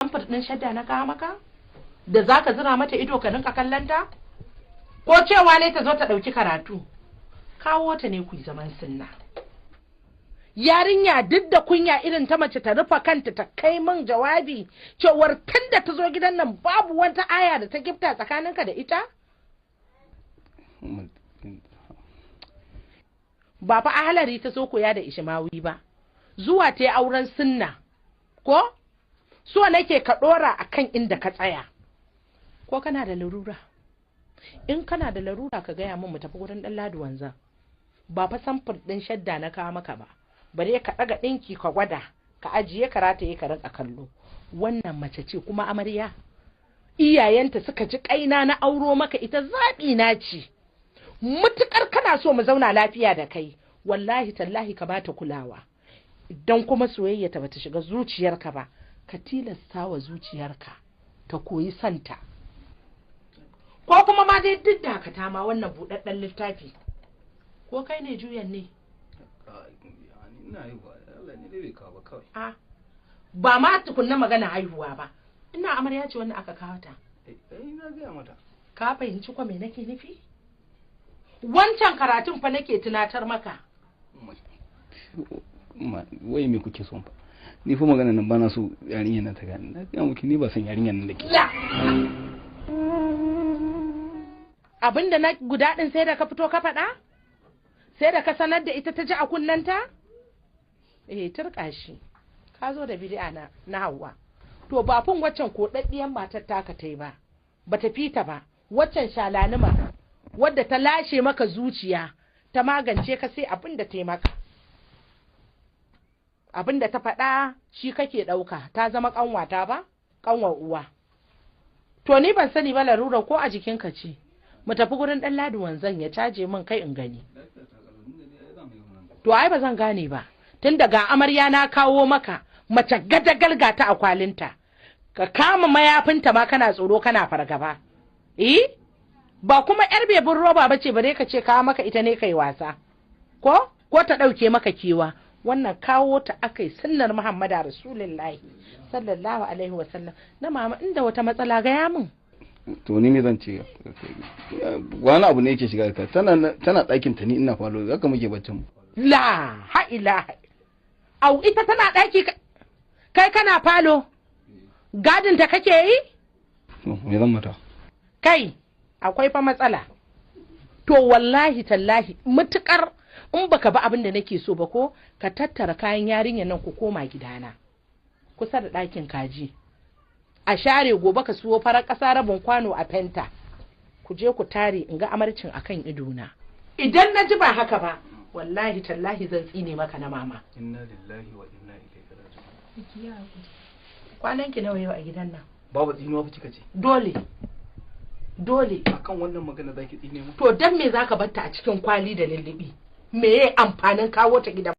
Samfur ɗin shadda na kawo maka da za ka zira mata ido ka rinka kallon ta? Ko cewa ne ta zo ta ɗauki karatu? Kawo ta ne ku yi zaman sunna. Yarinya duk da kunya irin ta mace ta rufe kanta ta kai min jawabi cewar tun da ta zo gidan nan babu wata aya da ta gifta tsakaninka da ita? Ba fa ahalari ta so koya da ishimawi ba, zuwa ta yi auren sunna. Ko so nake ka dora akan inda ka tsaya. Ko kana da larura? In kana da larura ka gaya min, mu tafi gurin dan Ladi wanzan. Ba fa samfur din shadda na kawo maka ba, bare ka daga dinki ka gwada ka ajiye ka rataye ka rinka kallo. Wannan mace ce kuma amarya, iyayenta suka ji kaina na auro maka ita, zaɓi na ce. Mutukar kana so mu zauna lafiya da kai, wallahi tallahi ka bata kulawa. Idan kuma soyayya ta bata shiga zuciyarka ba, ka tilasta wa zuciyarka ta koyi santa. Ko kuma ma dai duk dakata ma, wannan buɗaɗɗen littafi, ko kai ne juyan ne? Ina haihuwa, Allah ne dai bai kawo ba kawai. A ba ma tukunna magana haihuwa ba, ina amarya ce wannan aka kawo ta. Eh, na gaya mata. Ka fahimci ko me nake nufi? Wancan karatun fa nake tunatar maka. Wai me kuke son fa? Ni fa magana nan bana so yarinyar nan ta gane. Na gaya miki ni ba san yarinyar nan da ke. La, abinda na guda din sai da ka fito ka faɗa, sai da ka sanar da ita ta ji a kunnanta. Eh, turka shi, ka zo da bid'a na Hauwa. To ba fun waccan kodaddiyan matar taka tai ba, bata fita ba waccan shalanima wadda ta lashe maka zuciya ta magance ka, sai abin da ta yi maka, abin da ta faɗa shi kake ɗauka. Ta zama ƙanwata ba ƙanwar uwa. To ni ban sani ba larura ko a jikinka ce. Mu tafi gurin ɗan Ladi wanzan ya caje min kai in gani. To ai ba zan gane ba, tun daga amarya na kawo maka mace gadagal ga ta a kwalinta, ka kama mayafinta ma kana tsoro kana fargaba. Eh, ba kuma yar bebin roba bace bare ka ce kawo maka ita ne kai wasa ko ta ɗauke maka kewa. Wannan kawo ta akai sunnar Muhammadu Rasulullahi sallallahu alaihi wasallam. Na mama, inda wata matsala gaya min. To ni ne zan ce wani abu ne yake shiga ka. Tana ɗakin ta, ni ina falo, haka muke baccin mu. La ha ilaha au, ita tana ɗaki, kai kana falo, gadin ta kake yi? To me zan mata? Kai, akwai fa matsala. To wallahi tallahi mutukar in baka ba abin da nake so ba, ko ka tattara kayan yarinyar nan ku koma gidana kusa da ɗakin kaji a share, gobe ka siyo farar ƙasa rabin kwano a fenta, ku je ku tare in ga amarcin akan idona. Idan na ji ba haka ba, wallahi tallahi zan tsine maka na mama. Inna lillahi wa inna ilaihi raji'un. Kwanan ki nawa yau a gidan nan? Babu tsinuwa fa kika ce. Dole dole. Akan wannan magana zaki tsine mu? To dan me zaka bar ta a cikin kwali da lullubi? Me ye amfanin kawo ta gidan?